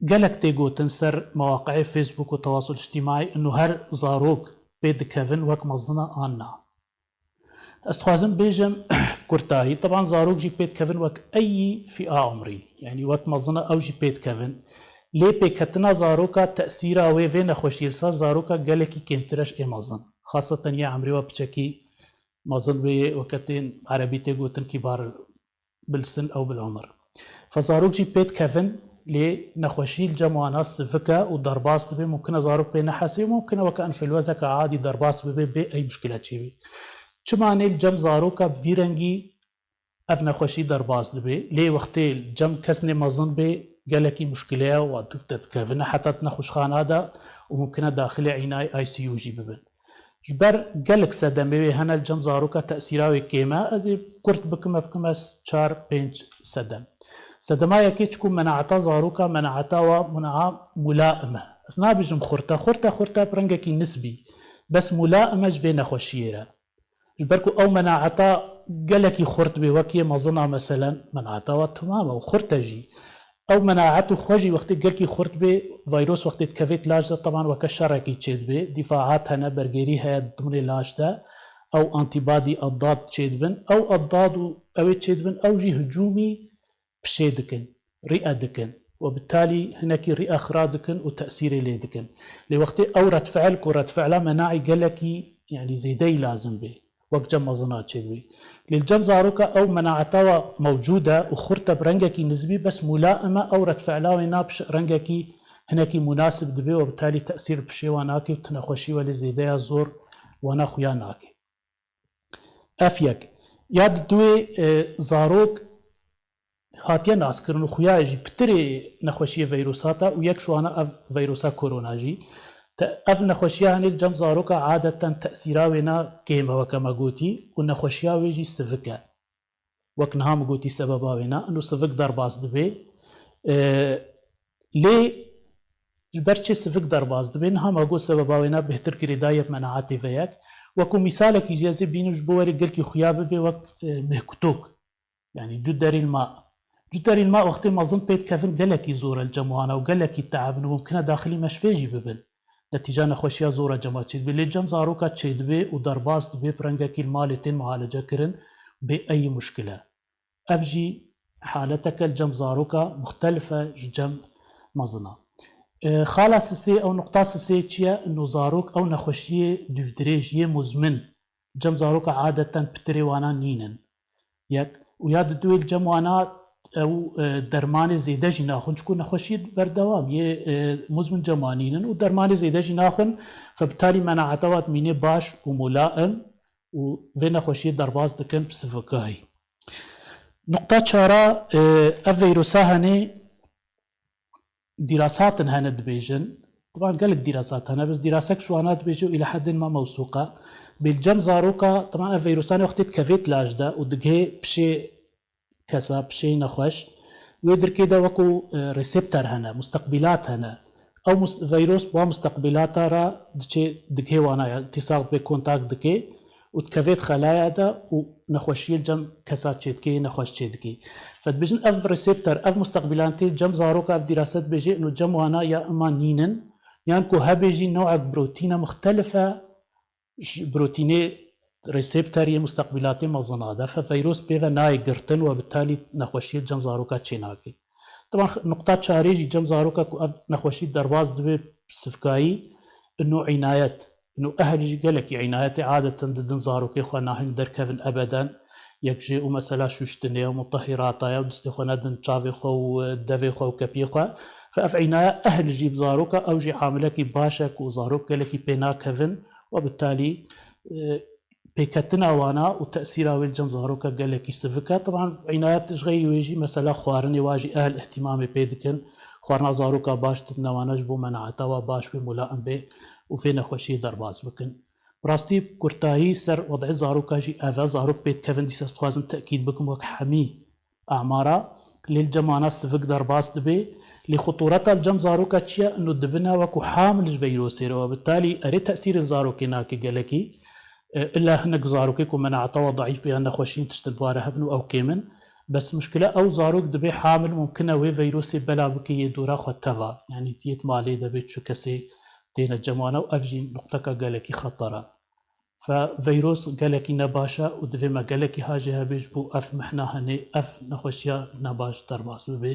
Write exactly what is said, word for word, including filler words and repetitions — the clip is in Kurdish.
Gelek tê gotin ser mewaqi'ê Facebook û tewasul îctîmaî inu her zarok pê dikevin wek mezin e an na. Ez dixwazim bêjim kurtayî, teban zarok jî pê dikevin wek eyî fîa umrî, yanî wek mezin e ew jî pê dikevin. Lê pêketina zaroka tesîra wê vê nexweşiyê li ser zaroka gelekî kêmtir e ji ê mezin. Xaseten yê emrê we piçekî mezin bê, yê weke tên erebî tê gotin kîbar bil sin ew bil umr. Fe zarok jî pê dikevin, lê nexweşî li cem wana sivik e û derbas dibe, mumkin e zarok pê nehesê û mumkin e weke enfluenzeke adî derbas bibe, bê ey muşkile çêbî. Çima nê li cem zaroka bi vî rengî ev nexweşî derbas dibe, lê wextê li cem kesnê mezin bê gelekî muşkile ye û te dikevine heta di nexweşxana de û mumkin e daxilê înayê I C U jî bibin. Ji ber gelek sedemê wê hene li cem zaroka tesîra wê kêm e, ez ê kurt bikim, e bikim ez çar pênc sedem. Sedema yekê çiku menaeta zaroka menaeta wa munaa mulaim e. Ez nabêjim xurt e, xurt e, xurt e bi rengekî nisbî. Bes mulaim e ji vê nexweşiyê re. Ji ber ku ew menaeta gelekî xurt bê, wek yê mezin a meselen, menaeta wa temam e û xurt e jî. Ew menaet û xwe jî wextê gelkî xurt bê, vîrus wextê dikevê di laş de, teban weke şerekî çêdibe, dîfaat hene, bergêrî heye di dimûnê laş de, ew antîbadî, eddad çêdibin. Ew eddad û ew ê çêdibin, ew jî hicûmî pişê dikin, rî'e dikin. We bi talî hinekî rî'e xira dikin û tesîrê lê dikin. Lê wextê ew redfi'il ku redfi'ila menaî gelekî, yanî zêdeyî lazim bê, wek cem mezina çêdibê. Lê li cem zaroka ew menaeta wa mewcûd e û xurt e bi rengekî nisbî, bes mulaim e, ew redfi'ila wê na piş-, rengekî hinekî munasib dibe, we bi talî tesîr pişê wa nake û ti nexweşî welê zêdeya zor wana xuya nake. Ev yek. Ya di duê, e, zarok hatiye naskirin û xuya jî pitirê nexweşiyê vîrusat e û yek ji wana ev vîrusa korona jî. Te-, ev nexweşiya henê li cem zaroka adeten tesîra wê na kêm e, weke me gotî, û nexweşiya wê jî sivik e. Wek niha min gotî sebeba wê na, ino sivik derbas dibe. E, lê ji ber çi sivik derbas dibe? Niha me got sebeba wê na bêhtir girêdayî bi menaetê ve yek. Wekû mîsalekî jî ez ê bînim ji bo werê gelkî xuya bibe wek, e, mehkutok. Yanî cuderîl ma. Cuderîl ma wextê mezin pê dikevin gelekî zor e li cem wana û gelekî teab in û mumkin e daxilî meşfê jî bibin. Netîca nexweşiya zor e cema çêdibe. Lê cem zaroka çêdibe û derbas dibe, bi rengekî li malê tên mualece kirin, bê eyî muşkil e. Ev jî haleteke li cem zaroka muxtelif e ji cem mezina. E, xala sisê, ew nuqta sisê çi ye? Ino zarok ew nexweşiyê dûvdirêj yê muzmin cem zaroka adeten pitirê wana nînin. Yek. Û ya di duê li cem wana ew, e, dermanê zêde jî naxwin, çiku nexweşiyê berdewam yê, e, muzmin cem wan nînin û dermanê zêde jî naxwin, fe bi talî menaeta wa dimîne baş û mulaim û vê nexweşiyê derbas dikin bi sivikahî. Nuqta çara, e, ev veyrusa henê dîrasatin hene dibêjin. Tiban gelek dîrasat hene, bes dîrasek ji wana dibêje û îla hedên ma mewsûq e. Bê li cem zaroka, tiban ev veyrusanê wextê dikevê di laj de û digihê pişê kesa, pişê nexweş, wê dirkê de wekû, e, reseptor hene, musteqbîlat hene. Ew mus-, veyros bi wan musteqbîlata re diçê digihê wana ya, îltîsaq dike, kontak dike û dikeve di xelaya de û nexweşiyê li cem kesa çêdike, yê nexweş çêdike. Fe dibêjin ev reseptor, ev musteqbîlantê cem zaroka ev dîrase dibêje, ino cem wana ya ima nînin, yan ku hebe jî newek protîne muxtelif e, ji protînê reseptor yê musteqbîlatê mezina de, fe veyros pê ve nayê girtin û bi talî nexweşiyê cem zaroka çênake. Tiban x-, nuqta çarê jî cem zaroka ku ev nexweşî derbas dibe bi sivkayî, ino înayet. Ino ehl jî gelekî înayetê adeten didin zarokê xwe nahêlin derkevin ebeden. Yek jê û mesela şûştinê ye û mutehîrata ye û distê xwe nedin çavê xwe û devê xwe û kepiyê xwe. Fe ev înaye ehl jî bi zaroka, ew jî amilekî baş e ku zarok gelekî pê nakevin û bi talî, e, pêketina wana û tesîra wê li cem zaroka gelekî sivik e. Tiban înayet ji xeyrî wê jî mesela xwarinê wa jî ehl îhtîmamê pê dikin. Xwarina zaroka baş didine wana ji bo menaeta wa baş bê, mulaim bê û vê nexweşiyê derbas bikin. Bi rastî kurtayî ser wedê zaroka jî ev e. Zarok pê dikevin, dîsa ez dixwazim tekîd bikim wek hemî amara, lê li cem wana sivik derbas dibe. Lê xutureta li cem zaroka çi ye? Ino dibine wekû hamil ji veyrosê re we bi talî erê tesîrên zarokê nake gelekî. E, illa hinek zarokê ku menaeta we daîf be yan nexweşiyên tiştin bi wa re hebin û ew kêm in. Bes muşkile ew zarok dibê hamil mumkin e wê veyrosê bela bike yê dora xwe teva. Yanî tiyêt malê debê çu kesê têne cemane û ev jî nuqteka gelekî xeter e. Fe veyros gelekî nebaş e û divê me gelekî hajê hebê ji bo ev mehna henê ev nexweşiya nebaş derbas bibe.